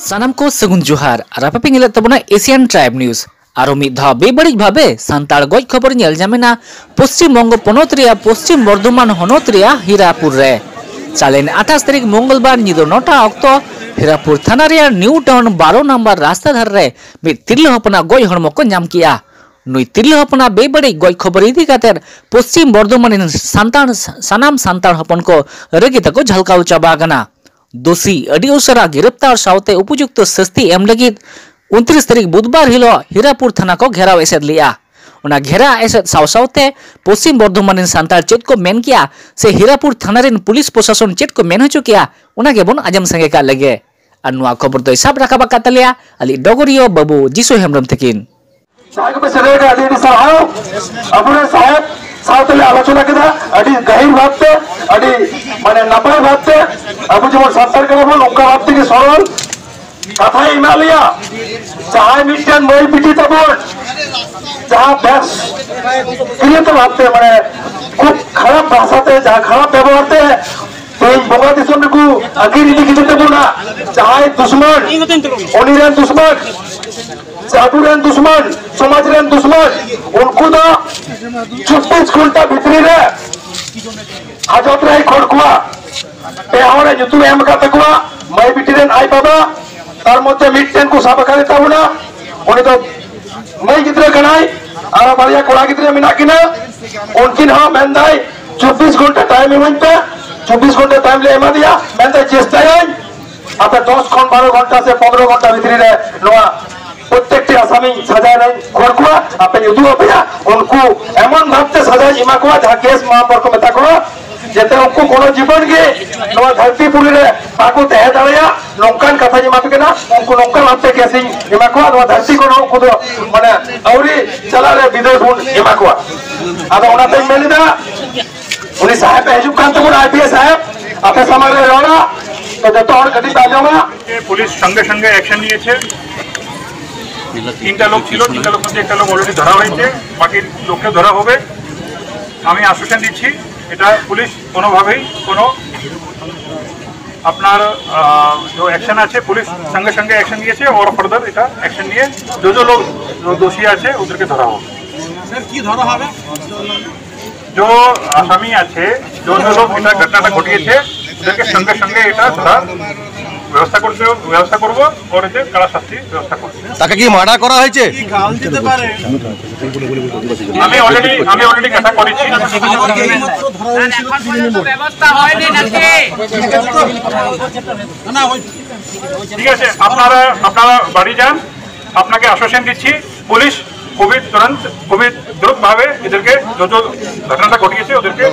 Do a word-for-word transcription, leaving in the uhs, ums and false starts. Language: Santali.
ᱥᱟᱱᱟᱢ ᱠᱚ ᱥᱟᱹᱜᱩᱱ ᱡᱚᱦᱟᱨ ᱟᱨ ᱟᱯᱮ ᱯᱮ ᱧᱮᱞᱮᱫ ᱛᱟᱵᱚᱱᱟ Asian Tribe News᱾ ᱟᱨᱚ ᱢᱤᱫ ᱫᱷᱟᱣ ᱵᱮᱵᱟᱹᱲᱤᱡ ᱵᱷᱟᱵᱮ ᱥᱟᱱᱛᱟᱲ ᱜᱚᱡ ᱠᱷᱚᱵᱚᱨ ᱧᱮᱞ ᱧᱟᱢᱮᱱᱟ ᱯᱚᱥᱪᱤᱢ ᱵᱚᱝᱜᱚ ᱯᱚᱱᱚᱛ ᱨᱮᱭᱟᱜ ᱯᱚᱥᱪᱤᱢ ᱵᱚᱨᱫᱷᱚᱢᱟᱱ ᱦᱚᱱᱚᱛ ᱨᱮᱭᱟᱜ ᱦᱤᱨᱟᱯᱩᱨ ᱨᱮ᱾ ᱪᱟᱞᱮᱱ ᱟᱴᱷᱟᱥ ᱛᱟᱹᱨᱤᱠᱷ ᱢᱚᱝᱜᱚᱞᱵᱟᱨ ᱧᱤᱫᱟᱹ ᱱᱚᱴᱟ ᱚᱠᱛᱚ ᱦᱤᱨᱟᱯᱩᱨ ᱛᱷᱟᱱᱟ ᱨᱮᱭᱟᱜ ᱱᱤᱭᱩ ᱴᱟᱣᱩᱱ ᱵᱟᱨᱚ ᱱᱟᱢᱵᱟᱨ ᱨᱟᱥᱛᱟ ᱫᱷᱟᱨᱮ ᱨᱮ ᱢᱤᱫ ᱛᱤᱨᱞᱟᱹ ᱦᱚᱯᱚᱱᱟᱜ ᱜᱚᱡ ᱦᱚᱲᱢᱚ ᱠᱚ ᱧᱟᱢ ᱠᱮᱜᱼᱟ᱾ ᱱᱩᱭ ᱛᱤᱨᱞᱟᱹ ᱦᱚᱯᱚᱱᱟᱜ ᱵᱮᱵᱟᱹᱲᱤᱡ ᱜᱚᱡ ᱠᱷᱚᱵᱚᱨ ᱤᱫᱤ ᱠᱟᱛᱮ ᱯᱚᱥᱪᱤᱢ ᱵᱚᱨᱫᱷᱚᱢᱟᱱ ᱨᱮᱱ ᱥᱟᱱᱛᱟᱲ, ᱥᱟᱱᱟᱢ ᱥᱟᱱᱛᱟᱲ ᱦᱚᱯᱚᱱ ᱠᱚ ᱨᱟᱹᱜᱤ ᱛᱮᱠᱚ ᱡᱷᱟᱞᱠᱟᱣ ᱪᱟᱵᱟ ᱟᱠᱟᱱᱟ᱾ ᱫᱳᱥᱤ ᱟᱹᱰᱤ ᱩᱥᱟᱹᱨᱟ ᱜᱤᱨᱯᱛᱟᱨ ᱥᱟᱶᱛᱮ ᱩᱯᱚᱡᱩᱠᱛᱚ ᱥᱟᱹᱥᱛᱤ ᱮᱢ ᱞᱟᱹᱜᱤᱫ ᱩᱱᱛᱨᱤᱥ ᱛᱟᱹᱨᱤᱠᱷ ᱵᱩᱫᱷᱵᱟᱨ ᱦᱤᱞᱳᱜ ᱦᱤᱨᱟᱯᱩᱨ ᱛᱷᱟᱱᱟ ᱠᱚ ᱜᱷᱮᱨᱟᱣ ᱮᱥᱮᱫ ᱞᱮᱫᱼᱟ᱾ ᱚᱱᱟ ᱜᱷᱮᱨᱟ ᱮᱥᱮᱫ ᱥᱟᱶ ᱥᱟᱶᱛᱮ ᱯᱚᱥᱪᱤᱢ ᱵᱚᱨᱫᱷᱚᱢᱟᱱ ᱨᱮᱱ ᱥᱟᱱᱛᱟᱲ ᱪᱮᱫ ᱠᱚ ᱢᱮᱱ ᱠᱮᱜᱼᱟ ᱥᱮ ᱦᱤᱨᱟᱯᱩᱨ ᱛᱷᱟᱱᱟ ᱨᱮᱱ ᱯᱩᱞᱤᱥ ᱯᱨᱚᱥᱟᱥᱚᱱ ᱪᱮᱫ ᱠᱚ ᱢᱮᱱ ᱦᱚᱪᱚ ᱠᱮᱜᱼᱟ, ᱚᱱᱟ ᱜᱮᱵᱚᱱ ᱟᱸᱡᱚᱢ ᱥᱟᱸᱜᱮ ᱠᱟᱜ ᱞᱮᱜᱮ᱾ ᱟᱨ ᱱᱚᱣᱟ ᱠᱷᱚᱵᱚᱨ ᱫᱚᱭ ᱥᱟᱵ ᱨᱟᱠᱟᱵ ᱟᱠᱟᱫ ᱛᱟᱞᱮᱭᱟ ᱟᱞᱮ ᱰᱚᱜᱚᱨᱤᱭᱟᱹ ᱵᱟᱹᱵᱩ ᱡᱤᱥᱩ ᱦᱮᱢᱵᱨᱚᱢ ᱛᱟᱹᱠᱤᱱ᱾ ᱡᱟᱦᱟᱸᱭ ᱠᱚᱯᱮ ᱥᱮᱴᱮᱨ ᱟᱠᱟᱱᱟ, ᱟᱹᱰᱤ ᱟᱹᱰᱤ ᱥᱟᱨᱦᱟᱣ᱾ ᱟᱵᱚᱨᱮᱱ ᱥᱟᱦᱮᱵᱽ ᱥᱟᱶᱛᱮ ᱞᱮ ᱟᱞᱳᱪᱚᱱᱟ ᱠᱮᱫᱟ, ᱟᱹᱰᱤ ᱜᱟᱹᱦᱤᱨ ᱵᱷᱟᱵᱽᱛᱮ, ᱟᱹᱰᱤ ᱢᱟᱱᱮ ᱱᱟᱯᱟᱭ ᱵᱷᱟᱵᱽᱛᱮ᱾ ᱟᱵᱚ ᱡᱮᱢᱚᱱ ᱥᱟᱱᱛᱟᱲ ᱠᱟᱱᱟ ᱵᱚᱱ, ᱚᱱᱠᱟ ᱵᱷᱟᱵᱽ ᱛᱮᱜᱮ ᱥᱚᱨᱚᱞ ᱠᱟᱛᱷᱟᱭ ᱮᱢᱟᱜ ᱞᱮᱭᱟ᱾ ᱡᱟᱦᱟᱸᱭ ᱢᱤᱫᱴᱮᱱ ᱢᱟᱹᱭ ᱵᱤᱴᱤ ᱛᱟᱵᱚᱱ ᱡᱟᱦᱟᱸ ᱵᱮᱥ ᱠᱨᱤᱭᱟᱛ ᱵᱷᱟᱵᱽᱛᱮ, ᱢᱟᱱᱮ ᱠᱷᱩᱵ ᱠᱷᱟᱨᱟᱯ ᱵᱷᱟᱥᱟᱛᱮ, ᱡᱟᱦᱟᱸ ᱠᱷᱟᱨᱟᱯ ᱵᱮᱵᱚᱦᱟᱨ ᱛᱮ ᱛᱮᱦᱮᱧ ᱵᱚᱸᱜᱟ ᱫᱤᱥᱚᱢ ᱨᱮᱠᱚ ᱟᱹᱠᱤᱨ ᱤᱫᱤ ᱠᱮᱫᱮ ᱛᱟᱵᱚᱱᱟ᱾ ᱡᱟᱦᱟᱸᱭ ᱫᱩᱥᱢᱟᱱ, ᱩᱱᱤ ᱨᱮᱱ ᱫᱩᱥᱢᱟᱱ, ᱥᱮ ᱟᱵᱚ ᱨᱮᱱ ᱫᱩᱥᱢᱟᱱ, ᱥᱚᱢᱟᱡᱽ ᱨᱮᱱ ᱫᱩᱥᱢᱟᱱ, ᱩᱱᱠᱩ ᱫᱚ ᱪᱚᱵᱵᱤᱥ ᱜᱷᱚᱱᱴᱟ ᱵᱷᱤᱛᱨᱤ ᱨᱮ ᱦᱟᱡᱚᱛ ᱨᱮᱭ ᱠᱷᱚᱲ ᱠᱚᱣᱟ᱾ ᱯᱮ ᱦᱚᱲ ᱮ ᱧᱩᱛᱩᱢ ᱮ ᱮᱢ ᱟᱠᱟᱫ ᱛᱟᱠᱚᱣᱟ, ᱢᱟᱹᱭ ᱵᱤᱴᱤ ᱨᱮᱱ ᱟᱡ ᱵᱟᱵᱟ, ᱛᱟᱨ ᱢᱚᱫᱽᱫᱷᱮ ᱢᱤᱫᱴᱮᱱ ᱠᱚ ᱥᱟᱵ ᱟᱠᱟᱫᱮ ᱛᱟᱵᱚᱱᱟ, ᱩᱱᱤ ᱫᱚ ᱢᱟᱹᱭ ᱜᱤᱫᱽᱨᱟᱹ ᱠᱟᱱᱟᱭ, ᱟᱨ ᱵᱟᱨᱭᱟ ᱠᱚᱲᱟ ᱜᱤᱫᱽᱨᱟᱹ ᱢᱮᱱᱟᱜ ᱠᱤᱱᱟ᱾ ᱩᱱᱠᱤᱱ ᱦᱚᱸ ᱢᱮᱱᱫᱟᱭ, ᱪᱚᱵᱵᱤᱥ ᱜᱷᱚᱱᱴᱟ ᱴᱟᱭᱤᱢ ᱤᱢᱟᱹᱧ ᱯᱮ᱾ ᱪᱚᱵᱵᱤᱥ ᱜᱷᱚᱱᱴᱟ ᱴᱟᱭᱤᱢ ᱞᱮ ᱮᱢᱟ ᱫᱮᱭᱟ, ᱢᱮᱱᱫᱟᱭ, ᱪᱮᱥᱴᱟᱭᱟᱹᱧ ᱟᱯᱮ ᱫᱚᱥ ᱠᱷᱚᱱ ᱵᱟᱨᱚ ᱜᱷᱚᱱᱴᱟ ᱥᱮ ᱯᱚᱱᱨᱚ ᱜᱷᱚᱱᱴᱟ ᱵᱷᱤᱛᱨᱤ ᱨᱮ ᱱᱚᱣᱟ ᱯᱨᱚᱛᱮᱠᱴᱤ ᱟᱥᱟᱢᱤ ᱥᱟᱡᱟ ᱨᱮᱧ ᱠᱷᱚᱲ ᱠᱚᱣᱟ, ᱟᱯᱮᱧ ᱩᱫᱩᱜ ᱟᱯᱮᱭᱟ᱾ ᱩᱱᱠᱩ ᱮᱢᱚᱱ ᱵᱷᱟᱵᱛᱮ ᱥᱟᱡᱟᱧ ᱮᱢᱟ ᱠᱚᱣᱟ, ᱡᱟᱦᱟᱸ ᱠᱮᱥ ᱢᱟᱢᱞᱟ ᱠᱚ ᱢᱮᱛᱟ ᱠᱚᱣᱟ, ᱡᱟᱛᱮ ᱩᱱᱠᱩ ᱠᱳᱱᱳ ᱡᱤᱵᱚᱱ ᱜᱮ ᱱᱚᱣᱟ ᱫᱷᱟᱹᱨᱛᱤ ᱯᱩᱨᱤ ᱨᱮ ᱵᱟᱠᱚ ᱛᱟᱦᱮᱸ ᱫᱟᱲᱮᱭᱟᱜ, ᱱᱚᱝᱠᱟᱱ ᱠᱟᱛᱷᱟᱧ ᱮᱢᱟ ᱯᱮ ᱠᱟᱱᱟ᱾ ᱩᱱᱠᱩ ᱱᱚᱝᱠᱟ ᱵᱷᱟᱵᱛᱮ ᱠᱮᱥᱤᱧ ᱮᱢᱟ ᱠᱚᱣᱟ, ᱱᱚᱣᱟ ᱫᱷᱟᱹᱨᱛᱤ ᱠᱷᱚᱱ ᱩᱱᱠᱩ ᱫᱚ ᱢᱟᱱᱮ ᱟᱹᱣᱨᱤ ᱪᱟᱞᱟᱜ ᱨᱮ ᱵᱤᱫᱟᱹᱭ ᱵᱚᱱ ᱮᱢᱟ ᱠᱚᱣᱟ᱾ ᱟᱫᱚ ᱚᱱᱟᱛᱮᱧ ᱢᱮᱱ ᱮᱫᱟ, ᱩᱱᱤ ᱥᱟᱦᱮᱵ ᱮ ᱦᱤᱡᱩᱜ ᱠᱟᱱ ᱛᱟᱵᱚᱱᱟ, ᱟᱭ ᱯᱤ ᱮᱥ ᱥᱟᱦᱮᱵ, ᱟᱯᱮ ᱥᱟᱢᱟᱝ ᱨᱮ ᱨᱚᱲᱟ᱾ ᱛᱚ ᱡᱚᱛᱚ ᱦᱚᱲ ᱠᱟᱹᱴᱤᱡ ᱯᱮ ᱟᱸᱡᱚᱢᱟ᱾ পুলিশ সঙ্গে সঙ্গে অ্যাকশন নিয়েছে। তিনটা লোক ছিল, তিনটা লোক মধ্যে একটা লোক অলরেডি ধরা হয়েছে, বাকি লোককে ধরা হবে। আমি আশ্বাসন দিচ্ছি, এটা পুলিশ কোনোভাবেই কোনো আপনার আহ, যে অ্যাকশন আছে, পুলিশ সঙ্গে সঙ্গে অ্যাকশন নিয়েছে, ওর ফার্দার এটা অ্যাকশন নিয়ে যে যে লোক দোষী আছে ওদেরকে ধরা হবে। স্যার, কি ধরা হবে? যে আসামি আছে, যে যে লোক এটা ঘটনাটা ঘটিয়েছে, ওদেরকে সঙ্গে সঙ্গে এটা ধরার ব্যবস্থা করতে ব্যবস্থা করবো, ওর যে কড়া শাস্তি ব্যবস্থা করবো। তাকে কি মার্ডার করা হয়েছে? কি গাল দিতে পারে? আমি অলরেডি আমি অলরেডি কথা করেছি। আমাকে এইমাত্র ধরা হয়েছিল, কি নিয়ে নেব? ব্যবস্থা হয়নি নাকি? না, না, ওই ঠিক আছে, আপনারা আপনারা বাড়ি যান। আপনাকে আশ্বাসন দিচ্ছি, পুলিশ খুবই তুরন্ত, খুবই দ্রুতভাবে এদেরকে, যে যে ঘটনাটা ঘটিয়েছে ওদেরকে